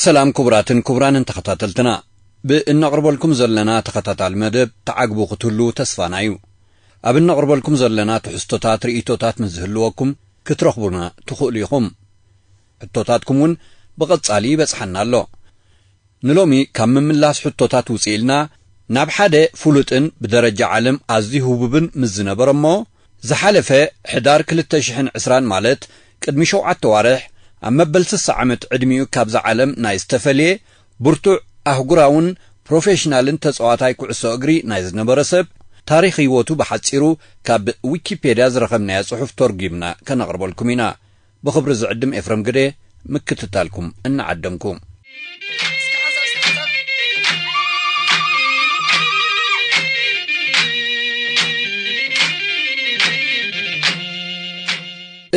ሰላም ክቡራትን ክቡራንን ተኸታተልትና፣ ብእነቕርበልኩም ዘለና ተኸታታሊ መደብ ተዓግቡ ክትህልዉ ተስፋና እዩ። ኣብ እነቕርበልኩም ዘለና ትሕዝቶታት ርእይቶታት ምስ ዝህልወኩም ክትረኽቡና ትኽእሉ ኢኹም። ሕቶታትኩም እውን ብቐጻሊ ይበጽሓና ኣሎ። ንሎሚ ካብ ምምላስ ሕቶታት ውጽእ ኢልና ናብ ሓደ ፍሉጥን ብደረጃ ዓለም ኣዝዩ ህቡብን ምስ ዝነበረ እሞ ዝሓለፈ ሕዳር ክልተ ሽሕን ዕስራን ማለት ቅድሚ ሸውዓተ ዋርሕ ኣብ መበል ስሳ ዓመት ዕድሚኡ ካብዛ ዓለም ናይ ዝተፈልየ ብርቱዕ ኣህጉራውን ፕሮፌሽናልን ተጻዋታይ ኩዕሶ እግሪ ናይ ዝነበረ ሰብ ታሪኽ ህይወቱ ብሓጺሩ ካብ ዊኪፔድያ ዝረኸብናዮ ጽሑፍ ተርጒምና ከነቕርበልኩም ኢና። ብኽብሪ ዝዕድም ኤፍረም ግደ ምክትታልኩም እናዓደምኩ።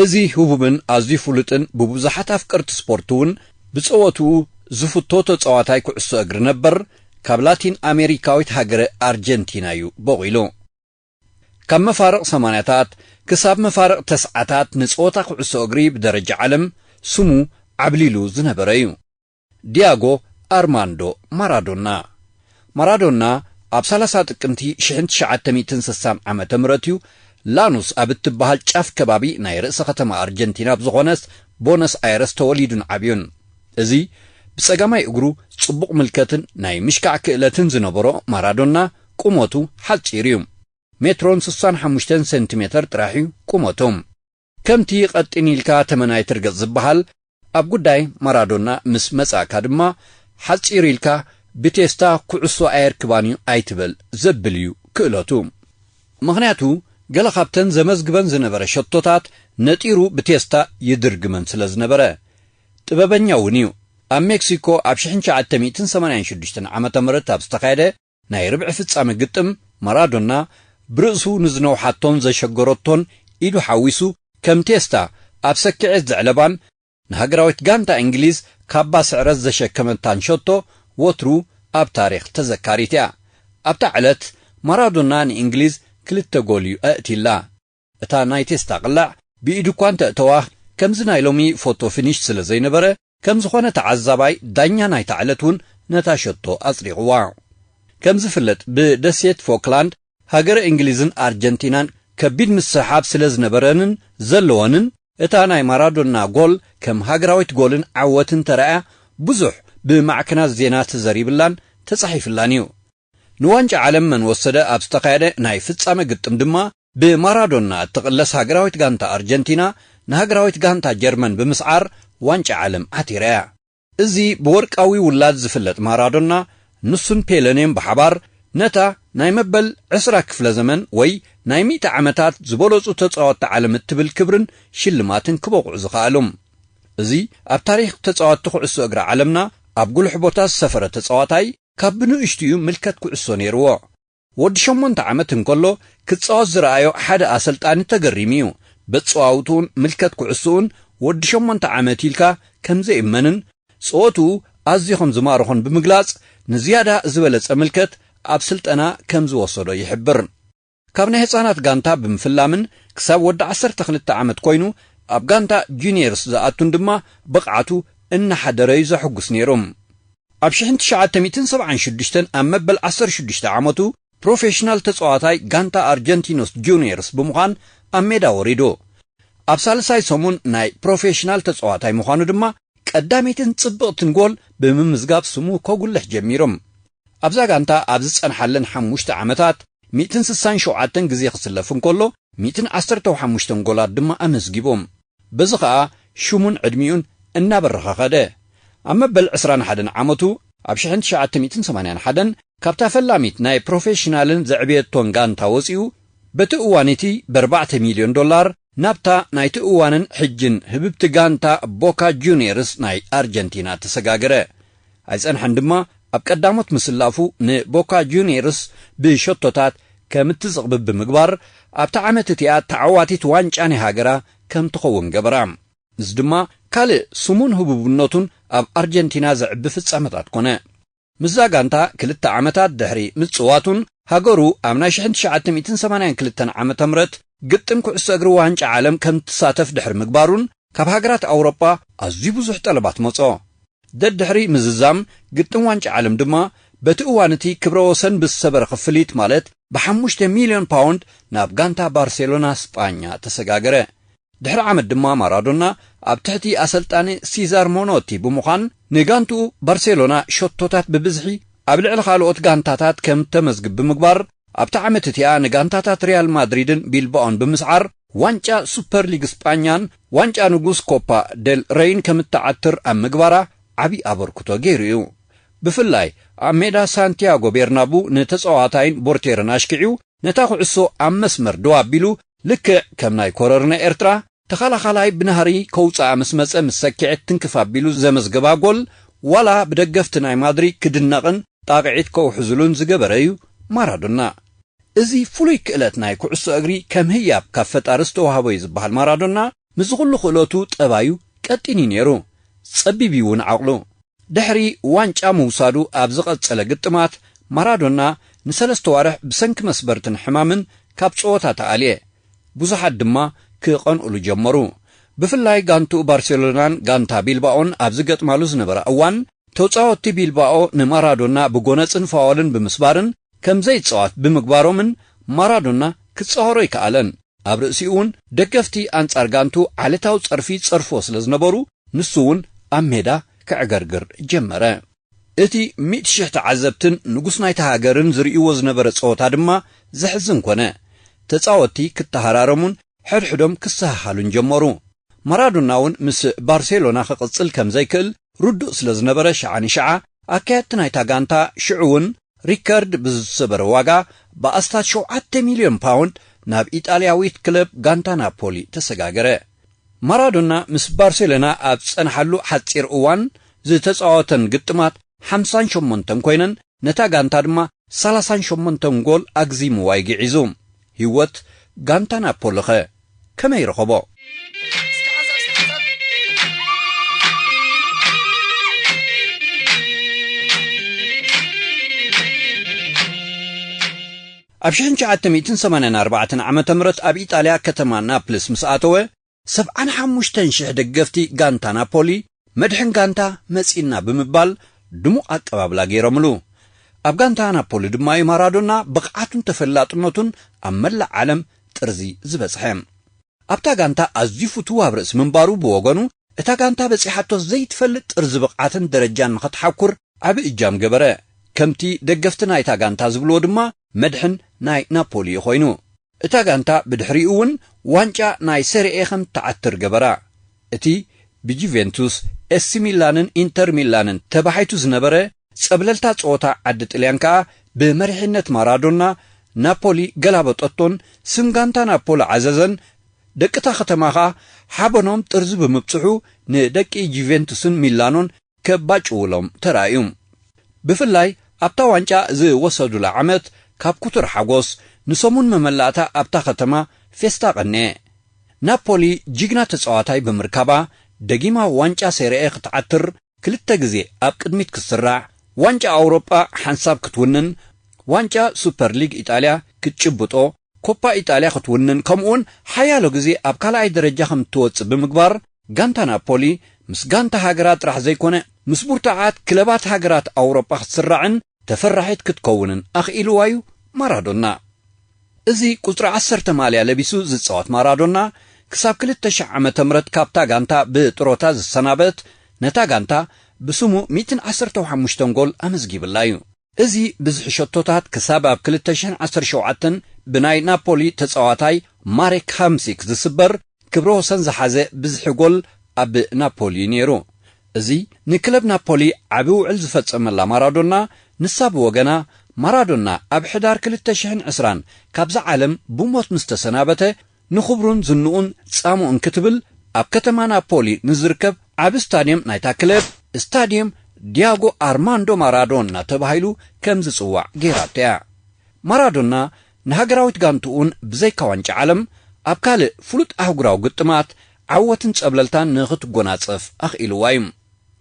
እዚ ህቡብን ኣዝዩ ፍሉጥን ብብዙሓት ኣፍቀርቲ ስፖርት እውን ብጸወትኡ ዝፍቶ ተጻዋታይ ኩዕሶ እግሪ ነበር ካብ ላቲን ኣሜሪካዊት ሃገረ ኣርጀንቲና እዩ በቒሉ። ካብ መፋርቕ ሰማንያታት ክሳብ መፋርቕ ተስዓታት ንጸወታ ኩዕሶ እግሪ ብደረጃ ዓለም ስሙ ዓብሊሉ ዝነበረ እዩ። ዲያጎ ኣርማንዶ ማራዶና። ማራዶና ኣብ ሰላሳ ጥቅምቲ ሽሕን ትሽዓተ ሚእትን ስሳን ዓመተ ምህረት እዩ ላኑስ ኣብ እትበሃል ጫፍ ከባቢ ናይ ርእሰ ከተማ ኣርጀንቲና ኣብ ዝኾነስ ቦነስ ኣይረስ ተወሊዱን ዓብዩን። እዚ ብጸጋማይ እግሩ ጽቡቕ ምልከትን ናይ ምሽካዕ ክእለትን ዝነበሮ ማራዶና ቁመቱ ሓጺር እዩ። ሜትሮን ስሳን ሓሙሽተን ሴንቲሜተር ጥራሕ እዩ ቁመቱ። ከምቲ ቀጢን ኢልካ ተመን ኣይትርገጽ ዝበሃል፣ ኣብ ጉዳይ ማራዶና ምስ መጻእካ ድማ ሓጺር ኢልካ ብቴስታ ኩዕሶ ኣየርክባን እዩ ኣይትበል ዘብል እዩ ክእለቱ። ምኽንያቱ ገለ ካብተን ዘመዝግበን ዝነበረ ሸቶታት ነጢሩ ብቴስታ ይድርግመን ስለ ዝነበረ። ጥበበኛ እውን እዩ። ኣብ ሜክሲኮ ኣብ ሽሕን ትሽዓተ ሚእትን ሰማንያን ሽዱሽተን ዓመተ ምህረት ኣብ ዝተኻየደ ናይ ርብዒ ፍጻመ ግጥም ማራዶና ብርእሱ ንዝነውሓቶን ዘሸገረቶን ኢዱ ሓዊሱ ከም ቴስታ ኣብ ሰኪዔት ዘዕለባን ንሃገራዊት ጋንታ እንግሊዝ ካባ ስዕረት ዘሸከመታን ሸቶ ወትሩ ኣብ ታሪኽ ተዘካሪት እያ። ኣብታ ዕለት ማራዶና ንእንግሊዝ ክልተ ጎል እዩ ኣእትይላ። እታ ናይ ቴስታ ቅላዕ ብኢዱ እኳ እንተእተዋ፣ ከምዚ ናይ ሎሚ ፎቶ ፊኒሽ ስለ ዘይነበረ፣ ከም ዝኾነ ተዓዛባይ ዳኛ ናይታ ዕለት እውን ነታ ሸቶ ኣጽዲቕዋ። ከም ዝፍለጥ፣ ብደሴት ፎክላንድ ሃገረ እንግሊዝን ኣርጀንቲናን ከቢድ ምስሕሓብ ስለ ዝነበረንን ዘለወንን፣ እታ ናይ ማራዶና ጎል ከም ሃገራዊት ጎልን ዓወትን ተራእያ ብዙሕ ብማዕከናት ዜና ተዘሪብላን ተጻሒፍላን እዩ። ንዋንጫ ዓለም መን ወሰደ ኣብ ዝተኻየደ ናይ ፍጻመ ግጥም ድማ ብማራዶና እትቕለስ ሃገራዊት ጋንታ ኣርጀንቲና ንሃገራዊት ጋንታ ጀርመን ብምስዓር ዋንጫ ዓለም ዓቲራ እያ። እዚ ብወርቃዊ ውላድ ዝፍለጥ ማራዶና ንሱን ፔለን እዮም ብሓባር ነታ ናይ መበል ዕስራ ክፍለ ዘመን ወይ ናይ ሚእቲ ዓመታት ዝበለጹ ተጻወትቲ ዓለም እትብል ክብርን ሽልማትን ክበቕዑ ዝኸኣሉ። እዚ ኣብ ታሪኽ ተጻወትቲ ኩዕሶ እግሪ ዓለምና ኣብ ጉሉሕ ቦታ ዝሰፈረ ተጻዋታይ ካብ ብንእሽትኡ ምልከት ኩዕሶ ነይርዎ። ወዲ ሸሞንተ ዓመት እንከሎ ክጻወት ዝረኣዮ ሓደ ኣሰልጣኒ ተገሪሙ እዩ። በጸዋውትኡን ምልከት ኩዕሶኡን ወዲ ሸሞንተ ዓመት ኢልካ ከም ዘይእመንን ጸወትኡ ኣዝዩ ከም ዝማርኾን ብምግላጽ ንዝያዳ ዝበለጸ ምልከት ኣብ ስልጠና ከም ዝወሰዶ ይሕብር። ካብ ናይ ህጻናት ጋንታ ብምፍላምን ክሳብ ወዲ ዓሰርተ ክልተ ዓመት ኮይኑ ኣብ ጋንታ ጁኒየርስ ዝኣቱን ድማ ብቕዓቱ እናሓደረ እዩ ዘሐጉስ ነይሩ። ኣብ ሽሕን ትሽዓተ ሚእትን ሰብዓን ሽዱሽተን ኣብ መበል ዓሰርተ ሽዱሽተ ዓመቱ ፕሮፌሽናል ተጻዋታይ ጋንታ ኣርጀንቲኖስ ጁኒየርስ ብምዃን ኣብ ሜዳ ወሪዱ። ኣብ ሳልሳይ ሰሙን ናይ ፕሮፌሽናል ተጻዋታይ ምዃኑ ድማ ቀዳመይትን ጽብቕትን ጎል ብምምዝጋብ ስሙ ከጉልሕ ጀሚሩ። ኣብዛ ጋንታ ኣብ ዝጸንሓለን ሓሙሽተ ዓመታት ሚእትን ስሳን ሸውዓተን ግዜ ክስለፍ እንከሎ፣ ሚእትን ዓሰርተው ሓሙሽተን ጎላት ድማ ኣመዝጊቡ። በዚ ኸኣ ሽሙን ዕድሚኡን እናበረኸ ኸደ። ኣብ መበል ዕስራን ሓደን ዓመቱ፣ ኣብ ሽሕን ትሽዓተ ሚእትን ሰማንያን ሓደን ካብታ ፈላሚት ናይ ፕሮፌሽናልን ዘዕበየቶን ጋንታ ወጺኡ፣ በቲ እዋን እቲ ብኣርባዕተ ሚልዮን ዶላር ናብታ ናይቲ እዋንን ሕጅን ህብብቲ ጋንታ ቦካ ጁኒየርስ ናይ ኣርጀንቲና ተሰጋገረ። ኣይጸንሐን ድማ ኣብ ቀዳሞት ምስላፉ ንቦካ ጁኒየርስ ብሸቶታት ከም እትዝቕብብ ብምግባር ኣብታ ዓመት እቲኣ ተዓዋቲት ዋንጫ ናይ ሃገራ ከም ትኸውን ገበራ። እዚ ድማ ካልእ ስሙን ህቡብነቱን ኣብ ኣርጀንቲና ዘዕቢ ፍጻመታት ኮነ። ምስዛ ጋንታ ክልተ ዓመታት ድሕሪ ምጽዋቱን ሃገሩ ኣብ ናይ ሽሕን ትሽዓተ ሚእትን ሰማንያን ክልተን ዓመተ ምህረት ግጥም ኩዕሶ እግሪ ዋንጫ ዓለም ከም ትሳተፍ ድሕሪ ምግባሩን ካብ ሃገራት ኣውሮጳ ኣዝዩ ብዙሕ ጠለባት መጾ። ደድሕሪ ምዝዛም ግጥም ዋንጫ ዓለም ድማ በቲ እዋን እቲ ክብረ ወሰን ብዝሰበረ ክፍሊት ማለት ብሓሙሽተ ሚልዮን ፓውንድ ናብ ጋንታ ባርሴሎና ስጳኛ ተሰጋገረ። ድሕሪ ዓመት ድማ ማራዶና ኣብ ትሕቲ ኣሰልጣኒ ሲዛር ሞኖቲ ብምዃን ንጋንትኡ ባርሴሎና ሸቶታት ብብዝሒ ኣብ ልዕሊ ካልኦት ጋንታታት ከም ተመዝግብ ብምግባር ኣብቲ ዓመት እቲኣ ንጋንታታት ሪያል ማድሪድን ቢልባኦን ብምስዓር ዋንጫ ሱፐር ሊግ ስጳኛን ዋንጫ ንጉስ ኮፓ ደል ረይን ከም እትዓትር ኣብ ምግባራ ዓቢ ኣበርክቶ ገይሩ እዩ። ብፍላይ ኣብ ሜዳ ሳንቲያጎ ቤርናቡ ንተጻዋታይን ቦርቴርን ኣሽኪዕዩ ነታ ኩዕሶ ኣብ መስመር ደው ኣቢሉ ልክዕ ከም ናይ ኮረርነ ኤርትራ ተኸላኻላይ ብናህሪ ከውጽኣ ምስ መጸ ምስ ሰኪዐት ትንክፍ ኣቢሉ ዘመዝገባ ጎል ዋላ ብደገፍቲ ናይ ማድሪ ክድነቕን ጣቕዒት ከውሕዝሉን ዝገበረ እዩ ማራዶና። እዚ ፍሉይ ክእለት ናይ ኩዕሶ እግሪ ከም ህያብ ካብ ፈጣሪ ዝተዋህቦ እዩ ዝበሃል ማራዶና ምስዚ ኩሉ ክእለቱ ጠባዩ ቀጢን እዩ ነይሩ። ጸቢብ እዩ እውን ዓቕሉ። ድሕሪ ዋንጫ ምውሳዱ ኣብ ዝቐጸለ ግጥማት ማራዶና ንሰለስተ ዋርሕ ብሰንኪ መስበርትን ሕማምን ካብ ጸወታ ተኣልየ። ብዙሓት ድማ ክቐንኡሉ ጀመሩ። ብፍላይ ጋንትኡ ባርሴሎናን ጋንታ ቢልባኦን ኣብ ዝገጥማሉ ዝነበራ እዋን ተጻወትቲ ቢልባኦ ንማራዶና ብጎነጽን ፋወልን ብምስባርን ከም ዘይጻወት ብምግባሮምን ማራዶና ክጻወሮ ኣይከኣለን። ኣብ ርእሲኡ እውን ደገፍቲ ኣንጻር ጋንቱ ዓሌታዊ ጸርፊ ጸርፎ ስለ ዝነበሩ ንሱ እውን ኣብ ሜዳ ክዕገርግር ጀመረ። እቲ ሚእቲ ሽሕ ተዓዘብትን ንጉስ ናይታ ሃገርን ዝርእይዎ ዝነበረ ጸወታ ድማ ዘሕዝን ኮነ። ተጻወትቲ ክተሃራረሙን ሕድሕዶም ክሰሃሃሉን ጀመሩ። ማራዶና እውን ምስ ባርሴሎና ክቕጽል ከም ዘይክእል ርዱእ ስለ ዝነበረ ሸዓ ንሸዓ ኣካየድቲ ናይታ ጋንታ ሽዑ እውን ሪከርድ ብዝሰበረ ዋጋ ብኣስታት ሸውዓተ ሚልዮን ፓውንድ ናብ ኢጣልያዊት ክለብ ጋንታ ናፖሊ ተሰጋገረ። ማራዶና ምስ ባርሴሎና ኣብ ዝጸንሓሉ ሓጺር እዋን ዝተጻወተን ግጥማት ሓምሳን ሸሞንተን ኮይነን ነታ ጋንታ ድማ ሰላሳን ሸሞንተን ጎል ኣግዚምዋ እዩ ግዒዙ። ህይወት ጋንታ ናፖሊኸ ከመይ ረኸቦ? ኣብ ሽሕን ትሽዓተ ሚእትን ሰማንያን ኣርባዕተን ዓመተ ምህረት ኣብ ኢጣልያ ከተማ ናፕልስ ምስ ኣተወ ሰብዓን ሓሙሽተን ሽሕ ደገፍቲ ጋንታ ናፖሊ መድሕን ጋንታ መጺእና ብምባል ድሙቕ ኣቀባብላ ገይሮምሉ። ኣብ ጋንታ ናፖሊ ድማ እዩ ማራዶና ብቕዓቱን ተፈላጥነቱን ኣብ መላእ ዓለም ጥርዚ ዝበጽሐ። ኣብታ ጋንታ ኣዝዩ ፍቱው ኣብ ርእሲ ምንባሩ ብወገኑ እታ ጋንታ በጺሓቶ ዘይትፈልጥ ጥርዚ ብቕዓትን ደረጃን ንኽትሓኩር ዓቢ እጃም ገበረ። ከምቲ ደገፍቲ ናይታ ጋንታ ዝብልዎ ድማ መድሕን ናይ ናፖሊ እዩ ኮይኑ። እታ ጋንታ ብድሕሪኡ እውን ዋንጫ ናይ ሴሪኤ ከም ትዓትር ገበራ። እቲ ብጁቬንቱስ፣ ኤሲ ሚላንን ኢንተር ሚላንን ተባሒቱ ዝነበረ ጸብለልታ ጸወታ ዓዲ ጥልያን ከኣ ብመሪሕነት ማራዶና ናፖሊ ገላበጠቶን ስም ጋንታ ናፖሊ ዓዘዘን። ደቂ እታ ከተማ ከኣ ሓበኖም ጥርዚ ብምብጽሑ ንደቂ ጁቬንቱስን ሚላኖን ከባጭውሎም ተራእዩ። ብፍላይ ኣብታ ዋንጫ ዝወሰዱላ ዓመት ካብ ክቱር ሓጎስ ንሰሙን መመላእታ ኣብታ ከተማ ፌስታ ቀንየ። ናፖሊ ጅግና ተጻዋታይ ብምርካባ ደጊማ ዋንጫ ሴሪኤ ክትዓትር ክልተ ግዜ ኣብ ቅድሚት ክትስራዕ፣ ዋንጫ ኣውሮጳ ሓንሳብ ክትውንን፣ ዋንጫ ሱፐር ሊግ ኢጣልያ ክትጭብጦ፣ ኮፓ ኢጣልያ ክትውንን፣ ከምኡውን ሓያሎ ግዜ ኣብ ካልኣይ ደረጃ ከም እትወጽእ ብምግባር፣ ጋንታ ናፖሊ ምስ ጋንታ ሃገራት ጥራሕ ዘይኮነ፣ ምስ ብርቱዓት ክለባት ሃገራት ኣውሮጳ ክትስራዕን ተፈራሒት ክትከውንን ኣኽኢልዋ እዩ ማራዶና። እዚ ቁጽሪ ዓሰርተ ማልያ ለቢሱ ዝጻወት ማራዶና፣ ክሳብ ክልተ ሽሕ ዓመተ ምህረት ካብታ ጋንታ ብጥሮታ ዝሰናበት፣ ነታ ጋንታ ብስሙ ሚእትን ዓሰርተ ሓሙሽተን ጎል ኣመዝጊብላ እዩ። እዚ ብዝሒ ሸቶታት ክሳብ ኣብ ክልተ ሽሕን ዓሰርተ ሸውዓተን ብናይ ናፖሊ ተጻዋታይ ማሬክ ሃምሲክ ዝስበር ክብረ ወሰን ዝሓዘ ብዝሒ ጎል ኣብ ናፖሊ ነይሩ። እዚ ንክለብ ናፖሊ ዓቢ ውዕል ዝፈጸመላ ማራዶና፣ ንሳ ብወገና፣ ማራዶና ኣብ ሕዳር ክልተ ሽሕን ዕስራን ካብዛ ዓለም ብሞት ምስ ተሰናበተ፣ ንኽብሩን ዝንኡን ጻምኡን ክትብል ኣብ ከተማ ናፖሊ ንዝርከብ ዓቢ ስታድየም ናይታ ክለብ፣ ስታድየም ዲያጎ ኣርማንዶ ማራዶና ተባሂሉ ከም ዝጽዋዕ ገይራቶ እያ። ማራዶና ንሃገራዊት ጋንትኡን ብዘይካ ዋንጫ ዓለም ኣብ ካልእ ፍሉጥ ኣህጉራዊ ግጥማት ዓወትን ጸብለልታን ንኽትጎናጸፍ ኣኽኢልዋ እዩ።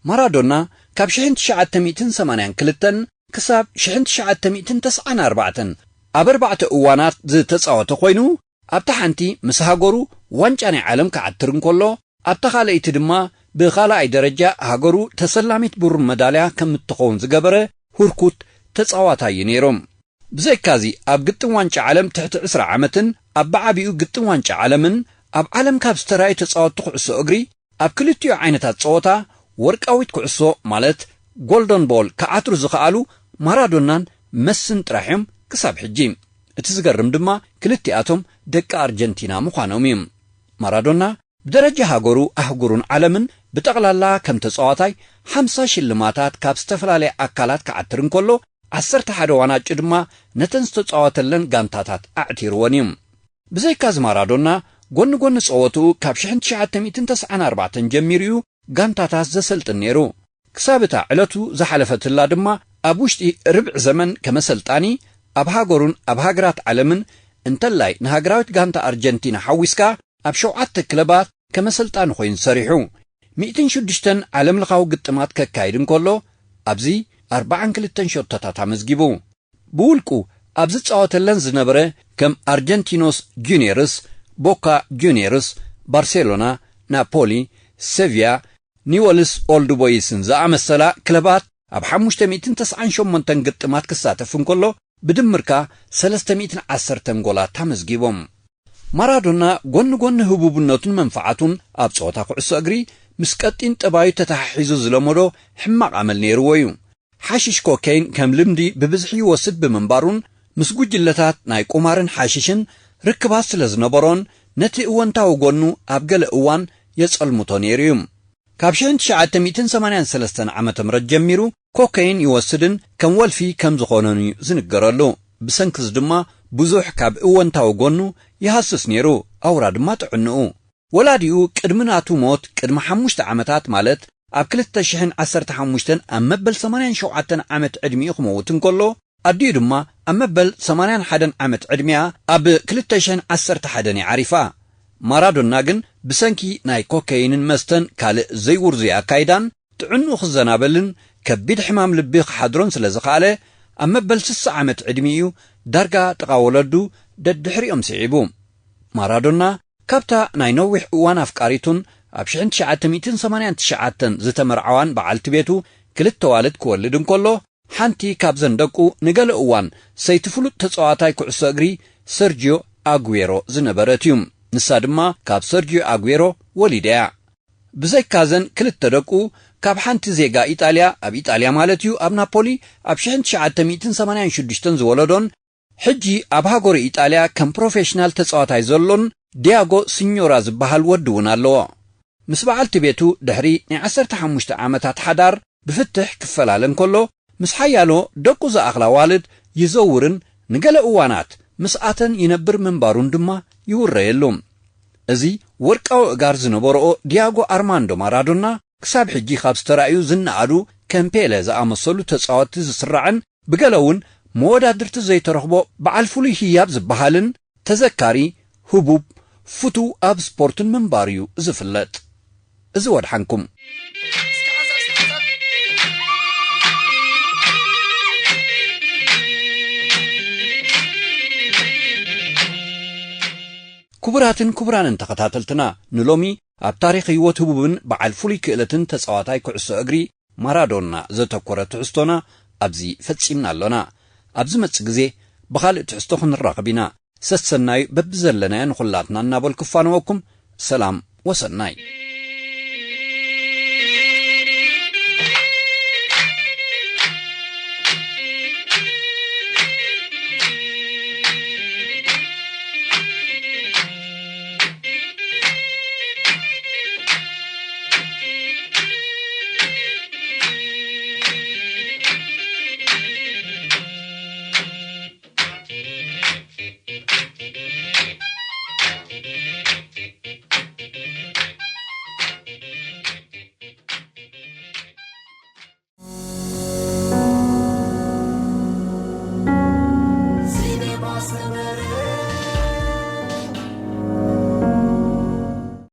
ማራዶና ካብ ሽሕን ትሽዓተ ሚእትን ሰማንያን ክልተን ክሳብ ሽሕን ትሽዓተ ሚእትን ተስዓን ኣርባዕተን ኣብ ኣርባዕተ እዋናት ዝተጻወተ ኮይኑ፣ ኣብታ ሓንቲ ምስ ሃገሩ ዋንጫ ናይ ዓለም ክዓትር እንከሎ፣ ኣብታ ካልኣይቲ ድማ ብኻልኣይ ደረጃ ሃገሩ ተሰላሚት ብሩር መዳልያ ከም እትኸውን ዝገበረ ህርኩት ተጻዋታይ እዩ ነይሩ። ብዘይካዚ ኣብ ግጥም ዋንጫ ዓለም ትሕቲ ዕስራ ዓመትን ኣብ ብዓቢኡ ግጥም ዋንጫ ዓለምን ኣብ ዓለም ካብ ዝተራእዩ ተጻወትቲ ኩዕሶ እግሪ ኣብ ክልቲኡ ዓይነታት ጸወታ ወርቃዊት ኩዕሶ ማለት ጎልደን ቦል ክዓትሩ ዝኸኣሉ ማራዶናን መስን ጥራሕ እዮም ክሳብ ሕጂ። እቲ ዝገርም ድማ ክልቲኣቶም ደቂ ኣርጀንቲና ምዃኖም እዩ። ማራዶና ብደረጃ ሃገሩ ኣህጉሩን ዓለምን ብጠቕላላ ከም ተጻዋታይ ሓምሳ ሽልማታት ካብ ዝተፈላለየ ኣካላት ክዓትር እንከሎ ዓሰርተ ሓደ ዋናጩ ድማ ነተን ዝተጻወተለን ጋንታታት ኣዕቲርወን እዩ። ብዘይካዚ ማራዶና ጎኒ ጎኒ ጸወትኡ ካብ ሽሕን ትሽዓተ ሚእትን ተስዓን ኣርባዕተን ጀሚሩ እዩ ጋንታታት ዘሰልጥን ነይሩ። ክሳብ እታ ዕለቱ ዝሓለፈትላ ድማ ኣብ ውሽጢ ርብዒ ዘመን ከመሰልጣኒ ኣብ ሃገሩን ኣብ ሃገራት ዓለምን እንተላይ ንሃገራዊት ጋንታ ኣርጀንቲና ሓዊስካ ኣብ ሸውዓተ ክለባት ከመሰልጣኒ ኮይኑ ሰሪሑ። ሚእትን ሽዱሽተን ዓለምለኻዊ ግጥማት ከካይድ እንከሎ ኣብዚ ኣርባዓን ክልተን ሸቶታት ኣመዝጊቡ። ብውልቁ ኣብ ዝጻወተለን ዝነበረ ከም ኣርጀንቲኖስ ጁኒየርስ፣ ቦካ ጁኒየርስ፣ ባርሴሎና፣ ናፖሊ፣ ሴቪያ፣ ኒወልስ ኦልድ ቦይስን ዝኣመሰላ ክለባት ኣብ ሓሙሽተ ሚእትን ተስዓን ሸሞንተን ግጥማት ክሳተፍ እንከሎ ብድምርካ ሰለስተ ሚእትን ዓሰርተን ጎላት ኣመዝጊቦም። ማራዶና ጎኒ ጎኒ ህቡብነቱን መንፍዓቱን ኣብ ጸወታ ኩዕሶ እግሪ ምስ ቀጢን ጠባዩ ተተሓሒዙ ዝለመዶ ሕማቕ ኣመል ነይርዎ እዩ። ሓሽሽ ኮኬይን ከም ልምዲ ብብዝሒ ይወስድ ብምንባሩን ምስ ጉጅለታት ናይ ቁማርን ሓሽሽን ርክባት ስለ ዝነበሮን ነቲ እወንታዊ ጎኑ ኣብ ገለ እዋን የጸልምቶ ነይሩ እዩ። ካብ ሽሕን ትሽዓተ ሚእትን ሰማንያን ሰለስተን ዓመተ ምህረት ጀሚሩ ኮኬይን ይወስድን ከም ወልፊ ከም ዝኾነን እዩ ዝንገረሉ። ብሰንክዚ ድማ ብዙሕ ካብ እወንታዊ ጎኑ ይሃስስ ነይሩ፣ ኣውራ ድማ ጥዕንኡ። ወላዲኡ ቅድሚ ናቱ ሞት ቅድሚ ሓሙሽተ ዓመታት ማለት ኣብ ክልተ ሽሕን ዓሰርተ ሓሙሽተን ኣብ መበል ሰማንያን ሸውዓተን ዓመት ዕድሚኡ ክመውት እንከሎ ኣዲኡ ድማ ኣብ መበል ሰማንያን ሓደን ዓመት ዕድሚኣ ኣብ ክልተ ሽሕን ዓሰርተ ሓደን እያ ዓሪፋ። ማራዶና ግን ብሰንኪ ናይ ኮኬይንን መስተን ካልእ ዘይውርዙይ ኣካይዳን ጥዕንኡ ክዘናበልን ከቢድ ሕማም ልቢ ክሓድሮን ስለ ዝኸኣለ ኣብ መበል ስሳ ዓመት ዕድሚኡ ዳርጋ ጥቓ ወለዱ ደድሕሪኦም ስዒቡ። ማራዶና ካብታ ናይ ነዊሕ እዋን ኣፍቃሪቱን ኣብ ሽሕን ትሽዓተ ሚእትን ሰማንያን ትሽዓተን ዝተመርዓዋን በዓልቲ ቤቱ ክልተ ዋልድ ክወልድ እንከሎ ሓንቲ ካብዘን ደቁ ንገለ እዋን ሰይቲ ፍሉጥ ተጻዋታይ ኩዕሶ እግሪ ሰርጂዮ ኣጉዌሮ ዝነበረት እዩ። ንሳ ድማ ካብ ሰርጂዮ ኣጉዌሮ ወሊዳ እያ። ብዘይካዘን ክልተ ደቁ ካብ ሓንቲ ዜጋ ኢጣልያ ኣብ ኢጣልያ ማለት እዩ ኣብ ናፖሊ ኣብ ሽሕን ትሽዓተ ሚእትን ሰማንያን ሽዱሽተን ዝወለዶን ሕጂ ኣብ ሃገሩ ኢጣልያ ከም ፕሮፌሽናል ተጻዋታይ ዘሎን ዲያጎ ሲኞራ ዝበሃል ወዲ እውን ኣለዎ። ምስ በዓልቲ ቤቱ ድሕሪ ናይ ዓሰርተ ሓሙሽተ ዓመታት ሓዳር ብፍትሕ ክፈላለ እንከሎ ምስ ሓያሎ ደቁ ዝኣኽላ ዋልድ ይዘውርን ንገለ እዋናት ምስኣተን ይነብር ምንባሩን ድማ ይውረየሉ። እዚ ወርቃዊ እጋር ዝነበርኦ ዲያጎ ኣርማንዶ ማራዶና ክሳብ ሕጂ ካብ ዝተራእዩ ዝነኣዱ ከም ፔለ ዝኣመሰሉ ተጻወትቲ ዝስራዕን ብገለ እውን መወዳድርቲ ዘይተረኽቦ በዓል ፍሉይ ህያብ ዝበሃልን ተዘካሪ፣ ህቡብ፣ ፍቱው ኣብ ስፖርትን ምንባሩ እዩ ዝፍለጥ። እዚ ወድሓንኩም። ክቡራትን ክቡራንን ተኸታተልትና፣ ንሎሚ ኣብ ታሪኽ ህይወት ህቡብን በዓል ፍሉይ ክእለትን ተጻዋታይ ኩዕሶ እግሪ ማራዶና ዘተኮረ ትሕዝቶና ኣብዚ ፈጺምና ኣሎና። ኣብ ዝመጽእ ግዜ ብኻልእ ትሕዝቶ ክንራኸብ ኢና። ሰሰናዩ በብዘለናዮ ንኹላትና እናበልኩ እፋነወኩም። ሰላም ወሰናይ።